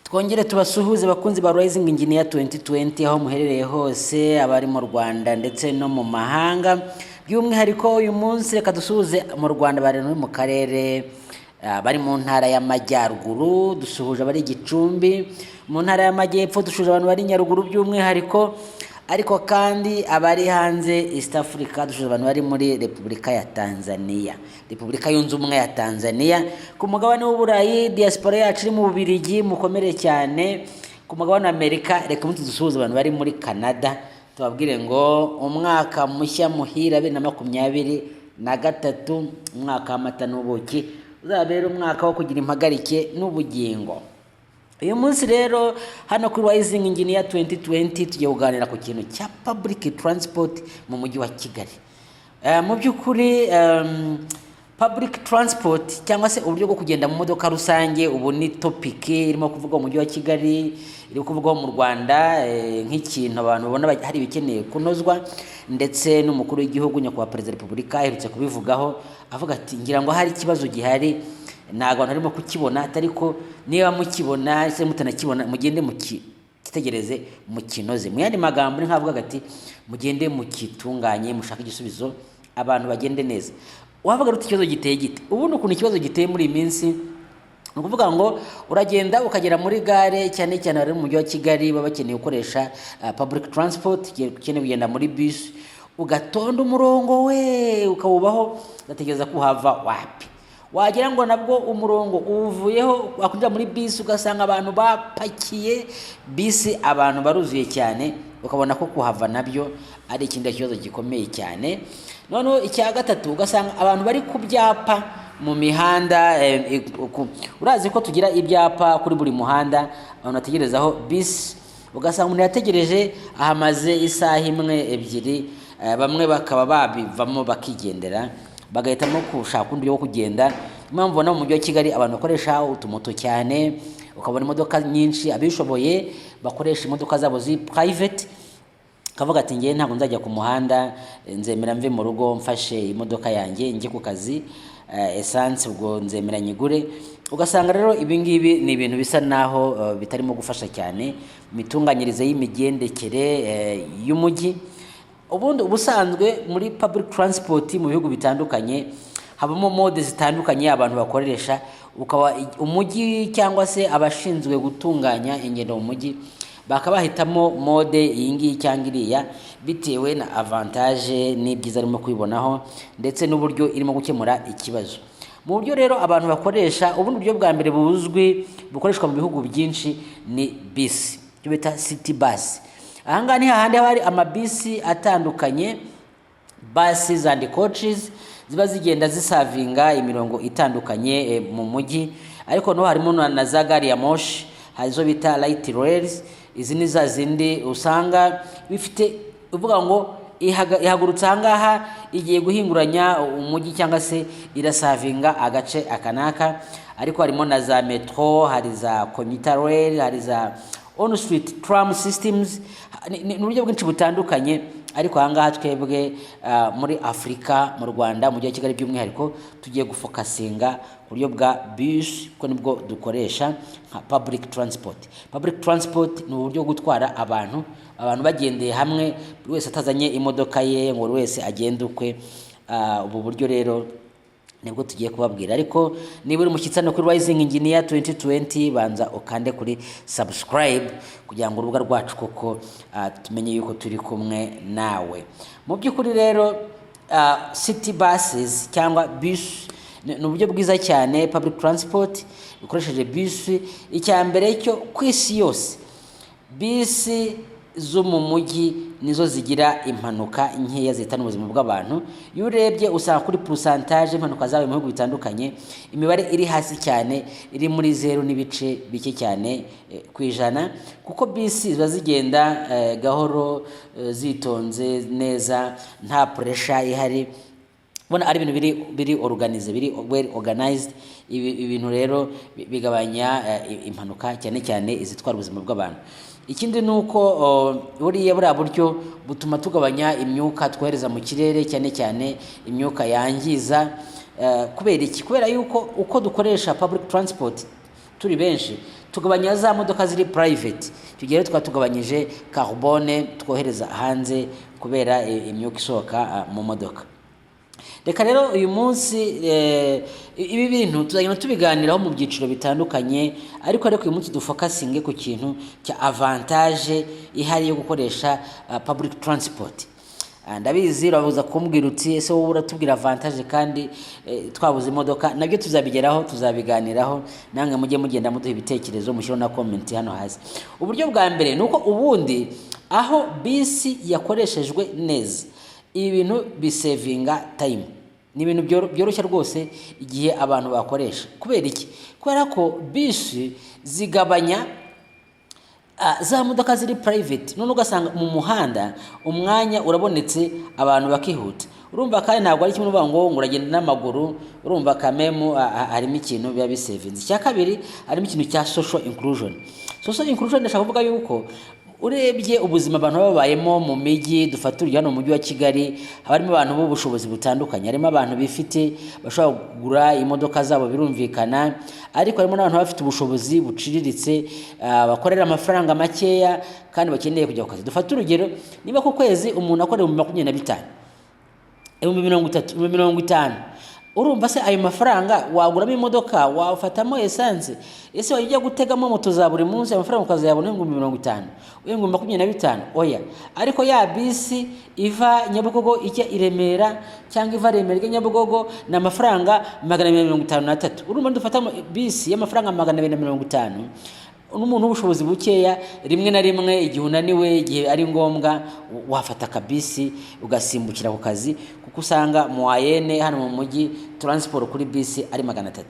Twongere tubasuhuze, bakunzi ba Rising Engineer 2020, aho muherereye hose, abari mu Rwanda ndetse no mu mahanga. By'umwihariko uyu munsi reka dusuhuze mu Rwanda bari mu karere, bari mu Ntara y'Amajyaruguru, dusuhuje abari Gicumbi, mu Ntara y'Amajyepfo dusuhuje abantu bari Nyaruguru by'umwihariko. Ariko kandi abari hanze, East Africa, dusuhuje abantu bari muri Repubulika ya Tanzania, Repubulika Yunze Ubumwe ya Tanzania. Ku mugabane w'Uburayi, diaspora yacu iri mu Bubirigi, mukomere cyane. Ku mugabane wa Amerika, reka umunsi dusuhuze abantu bari muri Canada, tubabwire ngo umwaka mushya muhira 2023, umwaka w'amata n'ubuki, uzabere umwaka wo kugira impagarike n'ubugingo. Uyu munsi rero hano kuri Rising Engineer 2020 tugiye kuganira ku kintu cya public transport mu Mujyi wa Kigali. Mu by'ukuri public transport cyangwa se uburyo bwo kugenda mu modoka rusange, ubu ni topic irimo kuvugwa mu Mujyi wa Kigali, iri kuvugwaho mu Rwanda, nk'ikintu abantu babona hari ibikeneye kunozwa. Ndetse n'Umukuru w'Igihugu, Nyakubahwa Perezida wa Repubulika, aherutse kubivugaho, avuga ati: "Ngira ngo hari ikibazo gihari, ntabwo abantu barimo kukibona, ariko niba mukibona se mutanakibona, mugende mukitegereze, mukinoze." Mu yandi magambo ni nk'avuga ati: "Mugende mukitunganye, mushake igisubizo, abantu bagende neza." Wavuga uti: "Ikibazo giteye gite?" Ubundi ukuntu ikibazo giteye muri iyi minsi, ni ukuvuga ngo uragenda ukagera muri gare, cyane cyane abari mu Mujyi wa Kigali baba bakeneye gukoresha public transport, ukeneye kugenda muri bisi, ugatonda umurongo we ukawubaho, ugategereza ko uhava, wapi. Wagira ngo nabwo umurongo uwuvuyeho, wakwinjira muri bisi ugasanga abantu bapakiye bisi, abantu baruzuye cyane, ukabona ko kuhava nabyo ari ikindi kibazo gikomeye cyane. Noneho icya gatatu, ugasanga abantu bari ku byapa mu mihanda. Urazi ko tugira ibyapa kuri buri muhanda abantu bategerezaho bisi, ugasanga umuntu yategereje ahamaze isaha imwe, ebyiri, bamwe bakaba babivamo bakigendera, bagahitamo gushaka undi buryo bwo kugenda. Niyo mpamvu ubona mu Mujyi wa Kigali abantu bakoresha utumoto cyane, ukabona imodoka nyinshi. Abishoboye bakoresha imodoka zabo zi private, kavuga ati: "Ngewe ntabwo nzajya ku muhanda, nzemera mve mu rugo mfashe imodoka yanjye njye ku kazi, essence ubwo nzemera nyigure." Ugasanga rero ibi ngibi ni ibintu bisa naho bitarimo gufasha cyane mu mitunganyirize y'imigendekere y'umujyi. Ubundi ubusanzwe muri public transport mu bihugu bitandukanye habamo mode zitandukanye abantu bakoresha, ukaba umujyi cyangwa se abashinzwe gutunganya ingendo mu mujyi bakaba bahitamo mode iyi ngiyi cyangwa iriya, bitewe na avantage n'ibyiza arimo kubibonaho, ndetse n'uburyo irimo gukemura ikibazo. Mu buryo rero abantu bakoresha, ubundi buryo bwa mbere buzwi bukoreshwa mu bihugu byinshi ni bisi, icyo bita city bus. Ahangaha ni hahandi haba hari amabisi atandukanye, buses and coaches, ziba zigenda ziservinga imirongo itandukanye mu mujyi. Ariko no harimo na za gari ya moshi, hari izo bita light rails. Izi ni za zindi usanga bifite uvuga ngo ihagurutse ahangaha, igiye guhinguranya umujyi cyangwa se iraservinga agace aka n'aka. Ariko harimo na za metro, hari za commuter rail, hari za on street tram systems. Ni uburyo bwinshi butandukanye. Ariko ahangaha twebwe, muri Afurika, mu Rwanda, mu Mujyi wa Kigali by'umwihariko, tugiye gufocusinga ku buryo bwa bus, kuko nibwo dukoresha nka public transport. Public transport ni uburyo bwo gutwara abantu, abantu bagendeye hamwe, buri wese atazanye imodoka ye ngo buri wese agende ukwe. Ubu buryo rero nibwo tugiye kubabwira. Ariko niba uri umushyitsi hano kuri Rising Engineer 2020, banza ukande kuri subscribe kugira ngo urubuga rwacu koko tumenye yuko turi kumwe nawe. Mu by'ukuri rero city buses cyangwa bus ni uburyo bwiza cyane, public transport ikoresheje bus. Icya mbere cyo, ku isi yose bisi zo mu mujyi nizo zigira impanuka nkeya zihitana ubuzima bw'abantu. Iyo urebye usanga kuri pourcentage impanuka zabaye mu bihugu bitandukanye, imibare iri hasi cyane, iri muri zeru n'ibice bike cyane ku ijana, kuko bisi ziba zigenda gahoro, zitonze neza, nta pressure ihari, ubona ari ibintu biri organized, biri well organized. Ibi ibintu rero bigabanya impanuka, cyane cyane izitwara ubuzima bw'abantu. Ikindi ni uko buriya buryo butuma tugabanya imyuka twohereza mu kirere, cyane cyane imyuka yangiza. Kubera iki? Kubera yuko uko dukoresha public transport turi benshi, tuba Tugabanya za modoka ziri private. Icyo gihe rero tukaba tugabanyije carbone twohereza hanze kubera imyuka isohoka mu modoka. Reka rero uyu munsi ibi bintu tuzagenda tubiganiraho mu byiciro bitandukanye, ariko uyu munsi dufocusinge ku kintu cya avantage ihari yo gukoresha public transport. Ndabizi urabuza kumbwira uti: "Ese wowe uratubwira avantage kandi twabuze imodoka?" Nabyo tuzabigeraho, tuzabiganiraho. Namwe mujye mugenda muduha ibitekerezo, mushyiraho na comment hano hasi. Uburyo bwa mbere ni uko ubundi aho bisi yakoreshejwe neza, ibi bintu bisavinga time. Ni ibintu byoroshye rwose igihe abantu bakoresha. Kubera iki? Kubera ko bisi zigabanya za modoka ziri private, none ugasanga mu muhanda umwanya urabonetse, abantu bakihuta. Urumva kandi ntabwo ari kimwe uvuga ngo uragenda n'amaguru. Urumva kamemu harimo ikintu biba bisavinze. Icya kabiri, harimo ikintu cya social inclusion. Social inclusion, ndashaka kuvuga yuko urebye ubuzima abantu baba babayemo mu mijyi, dufata urugero hano mu mujyi wa Kigali, haba harimo abantu b'ubushobozi butandukanye. Harimo abantu bifite bashobora kugura imodoka zabo, birumvikana, ariko harimo n'abantu baba bafite ubushobozi buciriritse, bakorera amafaranga makeya kandi bakeneye kujya ku kazi. Dufate urugero, niba ku kwezi umuntu akorera 25,000, 30,000, 50,000, urumva se ayo mafaranga waguramo imodoka, wafatamo essence? Ese wajya ujya gutegamo moto za buri munsi, amafaranga ukazayabona 50,000, 25,000? Oya. Ariko ya bisi iva Nyabugogo ijya i Remera cyangwa iva Remera ijya Nyabugogo ni amafaranga 253. Urumva dufatamo bisi y'amafaranga 250, n'umuntu w'ubushobozi bukeya, rimwe na rimwe igihe unaniwe, igihe ari ngombwa, wafata akabisi ugasimbukira ku kazi, kuko usanga moyenne hano mu mujyi transport kuri bisi ari 300.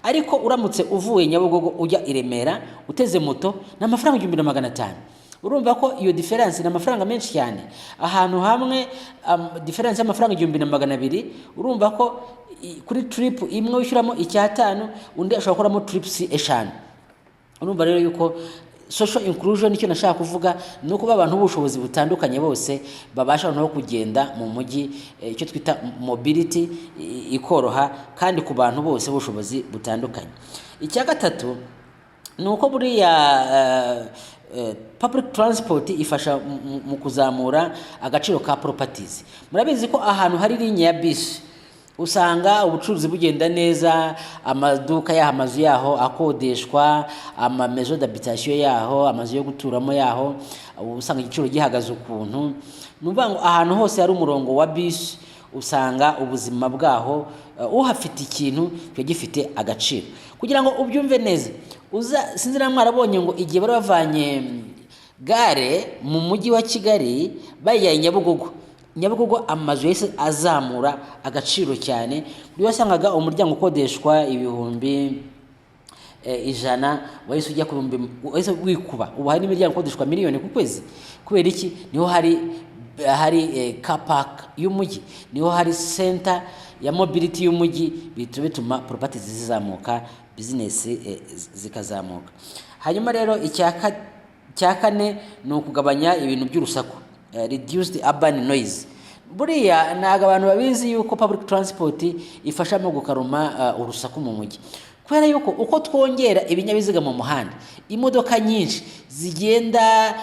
Ariko uramutse uvuye Nyabugogo ujya i Remera uteze moto, ni amafaranga 1500. Urumva ko iyo différence ni amafaranga menshi cyane. Ahantu hamwe différence y'amafaranga 1200, urumva ko kuri trip imwe wishyuramo icyatanu, undi ashobora gukoramo trips eshanu. Urumva rero yuko social inclusion, icyo nashaka kuvuga ni uko abantu b'ubushobozi butandukanye bose babasha no kugenda mu mujyi, icyo twita mobility ikoroha kandi ku bantu bose b'ubushobozi butandukanye. Icya gatatu ni uko buriya public transport ifasha mu kuzamura agaciro ka properties. Murabizi ko ahantu hari ligne ya bisi usanga ubucuruzi bugenda neza, amaduka yaho, amazu yaho akodeshwa, ama maison d'habitation yaho, amazu yo guturamo yaho, usanga igiciro gihagaze ukuntu. Ni ukuvuga ngo ahantu hose hari umurongo wa bisi usanga ubuzima bwaho, uhafite ikintu kiba gifite agaciro. Kugira ngo ubyumve neza, uza sinzi na mwarabonye ngo igihe bari bavanye gare mu mujyi wa Kigali bayijyanye Nyabugogo, Nyabugogo amazu yahise azamura agaciro cyane. Buri wasangaga umuryango ukodeshwa 100,000, wahise ujya ku bihumbi, wahise wikuba. Ubu hari n'imiryango ikodeshwa miliyoni ku kwezi. Kubera iki? Niho hari car park y'umujyi, niho hari center ya mobility y'umujyi. Bihita bituma properties zizamuka, business zikazamuka. Hanyuma rero icya kane ni ukugabanya ibintu by'urusaku, reduced urban noise. Buriya ntabwo abantu babizi yuko public transport ifasha mu gukaruma urusaku mu mujyi, kubera yuko uko twongera ibinyabiziga mu muhanda, imodoka nyinshi zigenda,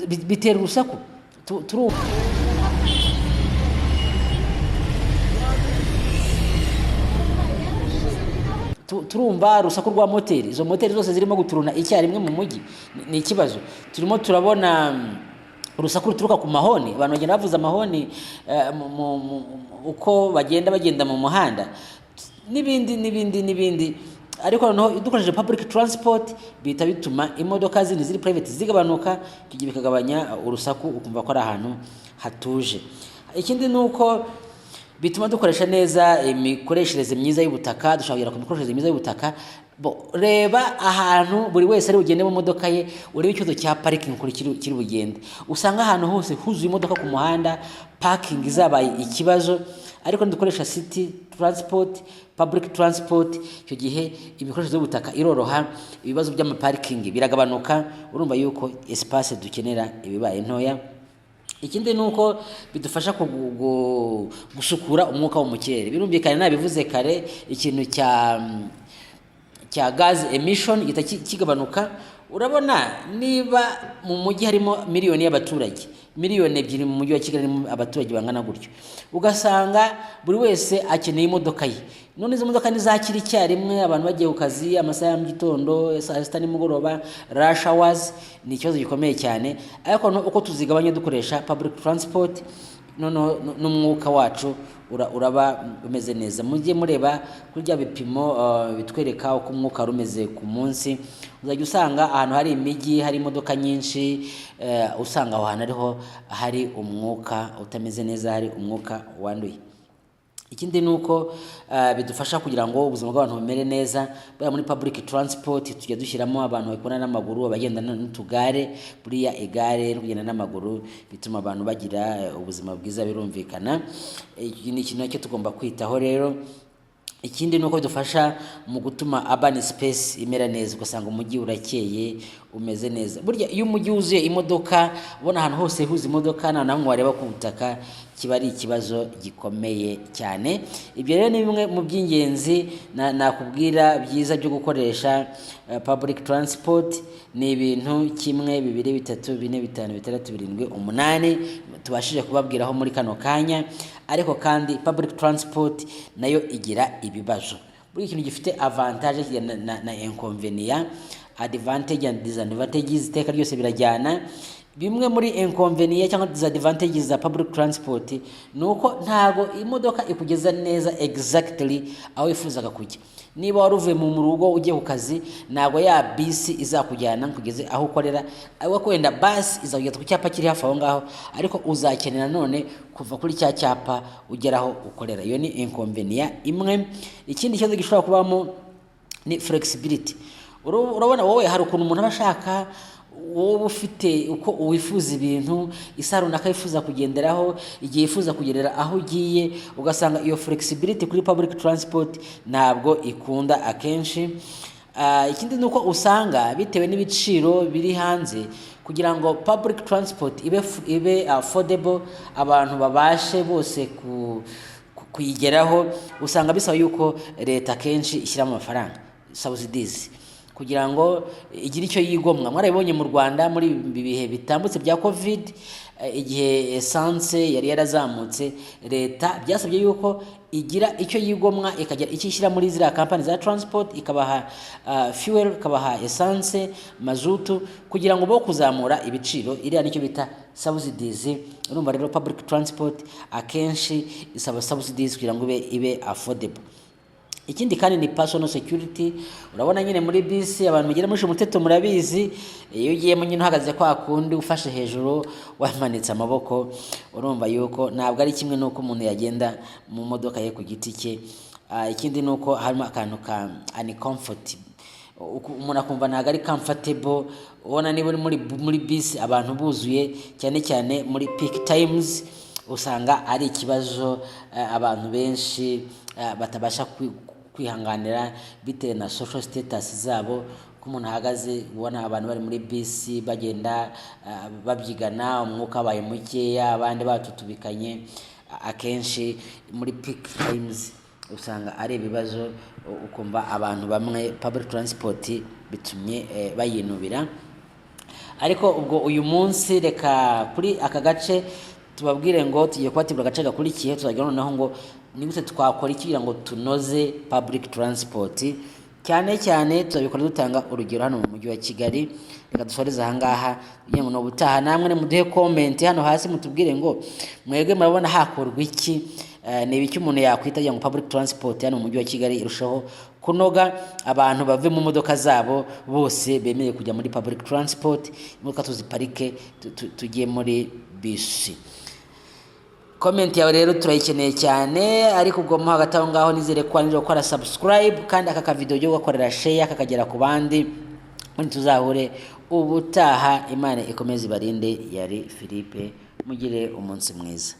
bitera urusaku. Turumva urusaku rwa moteri. Izo moteri zose zirimo guturuna icyarimwe mu mujyi ni ikibazo. Turimo turabona urusaku ruturuka ku mahoni, abantu bagenda bavuza amahoni uko bagenda mu muhanda, n'ibindi n'ibindi n'ibindi. Ariko noneho dukoresheje public transport bihita bituma imodoka zindi ziri private zigabanuka, icyo gihe bikagabanya urusaku, ukumva ko ari ahantu hatuje. Ikindi ni uko bituma dukoresha neza imikoreshereze myiza y'ubutaka. Dushobora kugera ku mikoreshereze myiza y'ubutaka. Reba ahantu buri wese ari bugende mu modoka ye, urebe ikibazo cya parikingi kuri kiri bugende, usanga ahantu hose huzuye imodoka ku muhanda, parikingi izabaye ikibazo. Ariko nidukoresha city transport, public transport, icyo gihe imikoreshereze y'ubutaka iroroha, ibibazo by'amaparikingi biragabanuka. Urumva yuko espace dukenera ibibaye ntoya. Ikindi ni uko bidufasha gusukura umwuka wo mu kirere. Birumvikana, nabivuze kare, ikintu cya cya gas emission gihita kigabanuka. Urabona niba mu mujyi harimo miliyoni y'abaturage, 2 miliyoni, mu mujyi wa Kigali harimo abaturage bangana gutyo, ugasanga buri wese akeneye imodoka ye. None izo modoka ntizakira icyarimwe abantu bagiye ku kazi amasaha ya mu gitondo, saa sita, nimugoroba, rush hours, ni ikibazo gikomeye cyane. Ariko uko tuzigabanya dukoresha public transport, noneho n'umwuka wacu uraba umeze neza. Mujye mureba kuri bya bipimo bitwereka uko umwuka wari umeze ku munsi, uzajya usanga ahantu hari imijyi, hari imodoka nyinshi, usanga aho hantu ariho hari umwuka utameze neza, hari umwuka wanduye. Ikindi ni uko bidufasha kugira ngo ubuzima bw'abantu bumere neza. Buriya muri public transport tujya dushyiramo abantu bakora n'amaguru, abagenda n'utugare. Buriya igare no kugenda n'amaguru bituma abantu bagira ubuzima bwiza, birumvikana. Iki ni ikintu nacyo tugomba kwitaho rero. Ikindi ni uko bidufasha mu gutuma urban space imera neza, ugasanga umujyi urakeye, umeze neza. Burya iyo umujyi wuzuye imodoka, ubona ahantu hose huzuye imodoka, nta namwe wareba ku butaka, kiba ari ikibazo gikomeye cyane. Ibyo rero ni bimwe mu by'ingenzi nakubwira byiza byo gukoresha public transport. Ni ibintu kimwe, bibiri, bitatu, bine, bitanu, bitandatu, birindwi, umunani tubashije kubabwiraho muri kano kanya. Ariko kandi public transport nayo igira ibibazo. Buri kintu gifite avantage kigira na inconvenient, advantage and disadvantages, iteka ryose birajyana. Bimwe muri inconvenient cyangwa disadvantages za public transport ni uko ntago imodoka ikugeza neza exactly aho wifuzaga kujya. Niba wari uvuye mu rugo ugiye ku kazi, ntabwo ya bisi izakujyana kugeze aho ukorera, ariko wenda basi izakugeza ku cyapa kiri hafi aho ngaho, ariko uzakenera none kuva kuri cya cyapa ugera aho ukorera. Iyo ni inconvenient imwe. Ikindi kibazo gishobora kubamo ni flexibility. Urabona wowe hari ukuntu umuntu aba ashaka, wowe ufite uko wifuza ibintu, isaha runaka yifuza kugenderaho, igihe yifuza kugerera aho ugiye, ugasanga iyo flexibility kuri public transport ntabwo ikunda akenshi. Ikindi ni uko usanga bitewe n'ibiciro biri hanze, kugira ngo public transport ibe affordable, abantu babashe bose kuyigeraho, usanga bisaba yuko leta akenshi ishyiramo amafaranga, subsidies, kugira ngo igire icyo yigomwa. Mwarabibonye mu Rwanda muri ibi bihe bitambutse bya Covid, igihe essence yari yarazamutse, leta byasabye yuko igira icyo yigomwa, ikagira icyo ishyira muri ziriya kampani za transport, ikabaha fuel, ikabaha essence, mazutu, kugira ngo bo kuzamura ibiciro. Iriya nicyo bita subsidies. Urumva rero public transport akenshi isaba subsidies kugira ngo ibe affordable. Ikindi kandi ni personal security. Urabona nyine muri bisi, abantu mugera muri umuteto murabizi, iyo ugiyemo nyine uhagaze kwa kundi, ufashe hejuru, wamanitse amaboko, urumva yuko ntabwo ari kimwe n'uko umuntu yagenda mu modoka ye ku giti cye. Ikindi ni uko harimo akantu ka uncomfort, umuntu akumva ntabwo ari comfortable. Ubona niba uri muri bisi abantu buzuye, cyane cyane muri peak times, usanga ari ikibazo, abantu benshi batabasha kwihanganira bitewe na social status zabo, ko umuntu ahagaze, ubona abantu bari muri bisi bagenda babyigana, umwuka wabaye mukeya, abandi batutubikanye. Akenshi muri peak times usanga ari ibibazo, ukumva abantu bamwe public transport bitumye bayinubira. Ariko ubwo uyu munsi reka kuri aka gace tubabwire ngo tugiye kubategura agace gakurikiye, tuzajya noneho ngo ni gute twakora iki kugira ngo tunoze public transport. Cyane cyane tuzabikora dutanga urugero hano mu mujyi wa Kigali. Reka dusoreze ahangaha kugira ngo ubutaha namwe muduhe comment hano hasi, mutubwire ngo mwebwe murabona hakorwa iki, ni ibiki umuntu yakwita kugira ngo public transport hano mu mujyi wa Kigali irusheho kunoga, abantu bave mu modoka zabo bose bemeye kujya muri public transport, imodoka tuziparike, tujye muri bisi. Comment yawe rero turayikeneye cyane. Ariko ubwo mo hagati aho ngaho nizere ko warangije gukora subscribe, kandi aka kavideo ujye ugakorera share kakagera ku bandi. Ubundi tuzahure ubutaha. Imana ikomeze ibarinde. Yari Philippe, mugire umunsi mwiza.